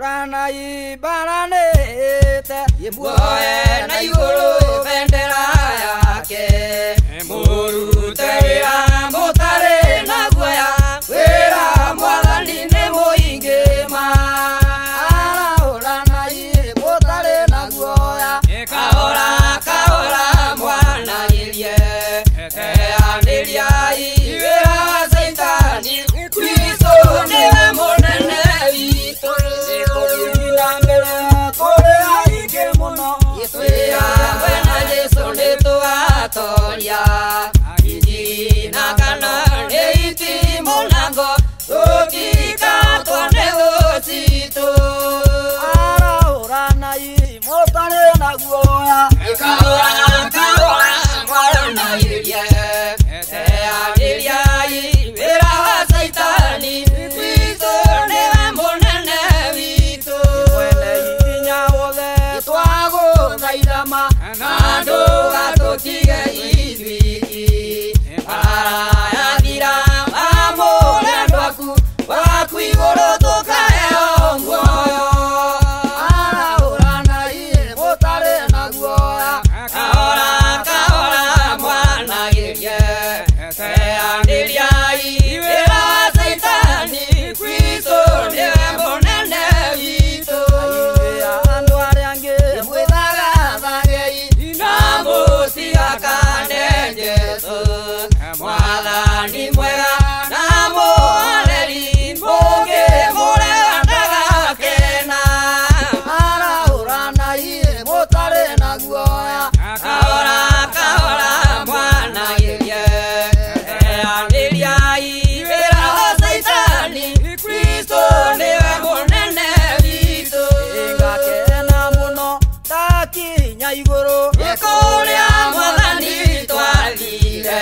Arahũranai mbaranĩte Muoe na igũrũ bendera yake Mũrute wĩra mũtarĩ na guoya Wĩra mwathani nĩ mũingĩ ma Arahũranai mũtarĩ na guoya Kahora kahora mwanagĩrie Teanĩriai wĩra wa Caitani Kristo nĩwe mũnene witũ Tũgĩthiĩ na mbere tũrĩ aingĩ mũno Twĩ hamwe na Jesũ nĩtũgatoria Injiri na kana nĩ itimũ na ngo Tũtikatwo nĩ thũ citũ Arahũranai mũtarĩ na guoya Kahora kahora mwaranagĩrie Teanĩriai wĩra wa Caitani Kristo nĩwe mũnene witũ Mwene hinya wothe twagũthaitha ma Na ndũgatũtige ithuiki Bara yathira amũre andũ aku Waku igũrũ tũkaheo muoyo Arahũranai mũtarĩ na guoya Kahora kahora mwanagĩrie Teanĩriai wĩra wa Caitani Kristo nĩwe mũnene witũ Ithuĩ andũ arĩa angĩ Mwĩthagathagei na mũtigakane Jesũ Mwathani mwega na mũhoreri mũngĩmũrega ndagakena Arahũranai mũtarĩ na guoya Kahora kahora mwanagĩrie Teanĩriai wĩra wa Caitani Kristo nĩwe mũnene witũ Ngakena mũno ndakinya igũrũ Kũrĩa mwathani twathire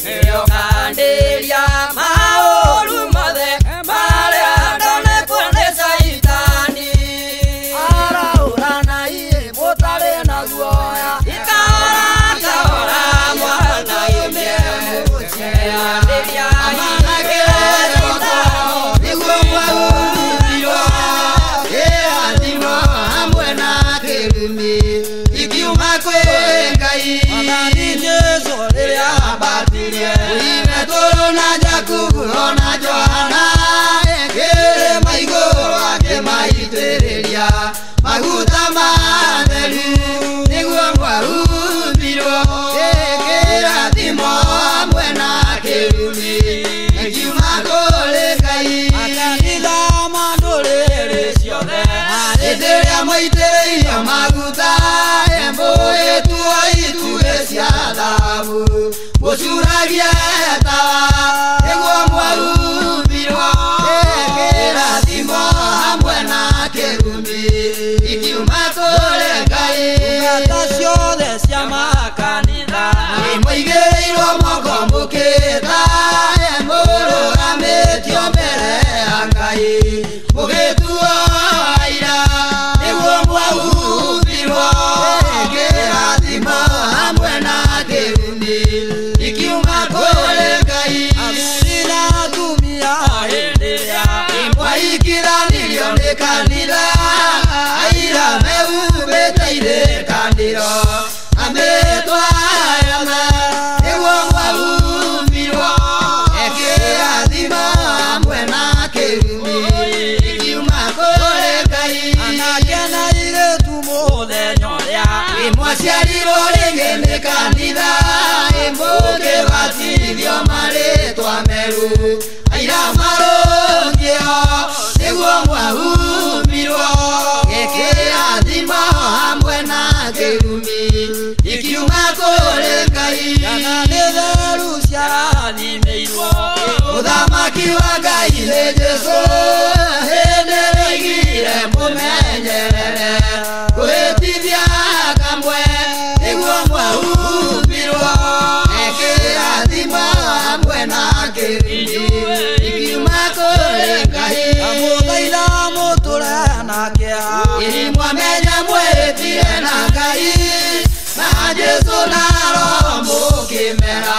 Nĩũkandĩria maũru mothe marĩa ndonekwo nĩ Caitani Arahũranai mũtarĩ na guoya Kahora kahora mwanagĩrie Teanĩriai wĩra wa Caitani Nĩguo mwahumbirwo kĩrathimo hamwe na kĩrumi ikiuma kwĩ Ngai Mwathani Jesũ rĩrĩa ambatirie Petero na Jakubu ona Johana kĩrĩma igũrũ akĩmaitĩrĩria maguta matheru nĩguo mwahumbirwo kĩrathimo hamwe na kĩrumi ikiuma kũrĩ Ngai Makanitha ma ndũrĩrĩ ciothe hĩndĩ ĩrĩa mwaitĩrĩirio maguta mũĩtuo itugĩ cia thahabu mũcuragie tawa nĩguo mwahumbirwo kĩrathimo hamwe na kĩrumi ikiuma kũrĩ Ngai Ndungata ciothe cia makanitha Mũigĩrĩirwo moko mũkĩta mũrũgamĩtio mbere ya Ngai mũgĩtuo aira nĩguo mwahumbirwo kĩrathimo hamwe na kĩrumi ikiuma kũrĩ Ngai Athuri na atumia hĩndĩ ĩrĩa mwaikithanirio nĩ kanitha aira mehumbĩte irĩkanĩro amĩtwayama nĩguo mwahumbirwo kĩrathimo hamwe na kĩrumi ikiuma kũrĩ Ngai Anake na airĩtu mũthenya ũrĩa mwaciarirwo rĩngĩ nĩ kanitha mũkĩbatithio marĩtwa meru aira marũngĩo nĩguo mwahumbirwo kĩrathimo hamwe na kĩrumi ikiuma kũrĩ Ngai Ciana nĩ theru ciarathimĩirwo Mũthamaki wa Ngai nĩ Jesũ hĩndĩ ĩrĩa mũmenyerere kwĩtithia kamwe nĩguo mwahumbirwo kĩrathimo hamwe na kĩrumi ikiuma kũrĩ Ngai Kamũthaitha mũtũre na kĩeha Mwamenya mwĩtire na Ngai na Jesũ na Roho mũkĩmera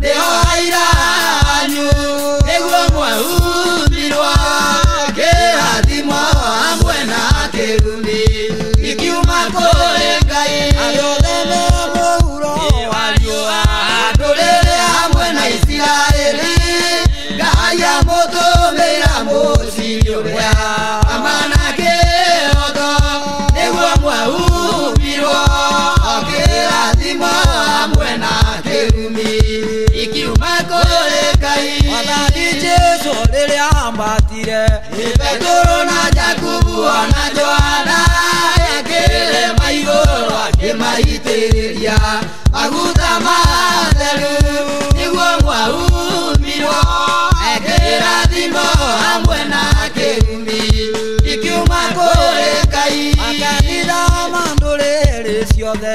nĩho aira anyu nĩguo mwahumbirwo kĩrathimo hamwe Petero na Jakubu ona Johana ekĩrĩma igũrũ akĩmaitĩrĩria maguta matheru nĩguo mwahumbirwo kĩrathimo hamwe na kĩrumi ikiuma kũrĩ Ngai. Makanitha ma ndũrĩrĩ ciothe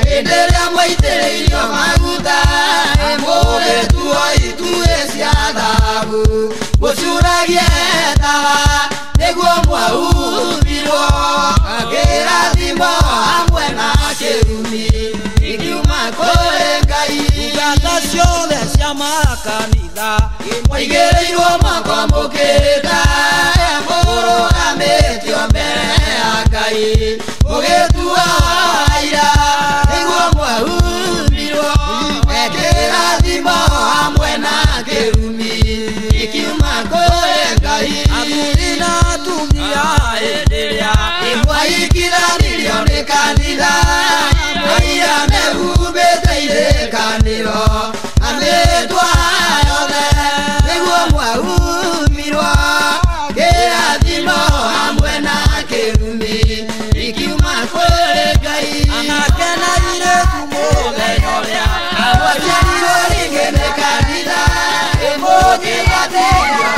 hĩndĩ ĩrĩa mwaitĩrĩirio maguta mũgĩtuo ituĩ cia thahabu mũcuragie tawa nĩguo mwahumbirwo kĩrathimo hamwe na kĩrumi ikiuma kũrĩ Ngai. Ndungata ciothe cia makanitha Mwaigĩrĩirwo moko mũkĩta mũrũgamĩtio mbere ya Ngai mũgĩtuo aira nĩguo mwahumbirwo kĩrathimo hamwe na kĩrumi ikiuma kũrĩ Ngai. Athuri na atumia hĩndĩ ĩrĩa Mwaikithanirio nĩ kanitha aira mehumbĩte irĩkanĩro na mĩtwa yothe nĩguo mwahumbirwo kĩrathimo hamwe na kĩrumi ikiuma kũrĩ Ngai. Anake na airĩtu mũthenya ũrĩa Mwaciarirwo rĩngĩ nĩ kanitha ĩmũkĩbatithio.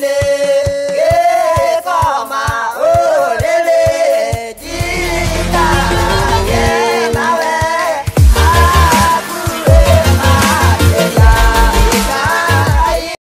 Nĩ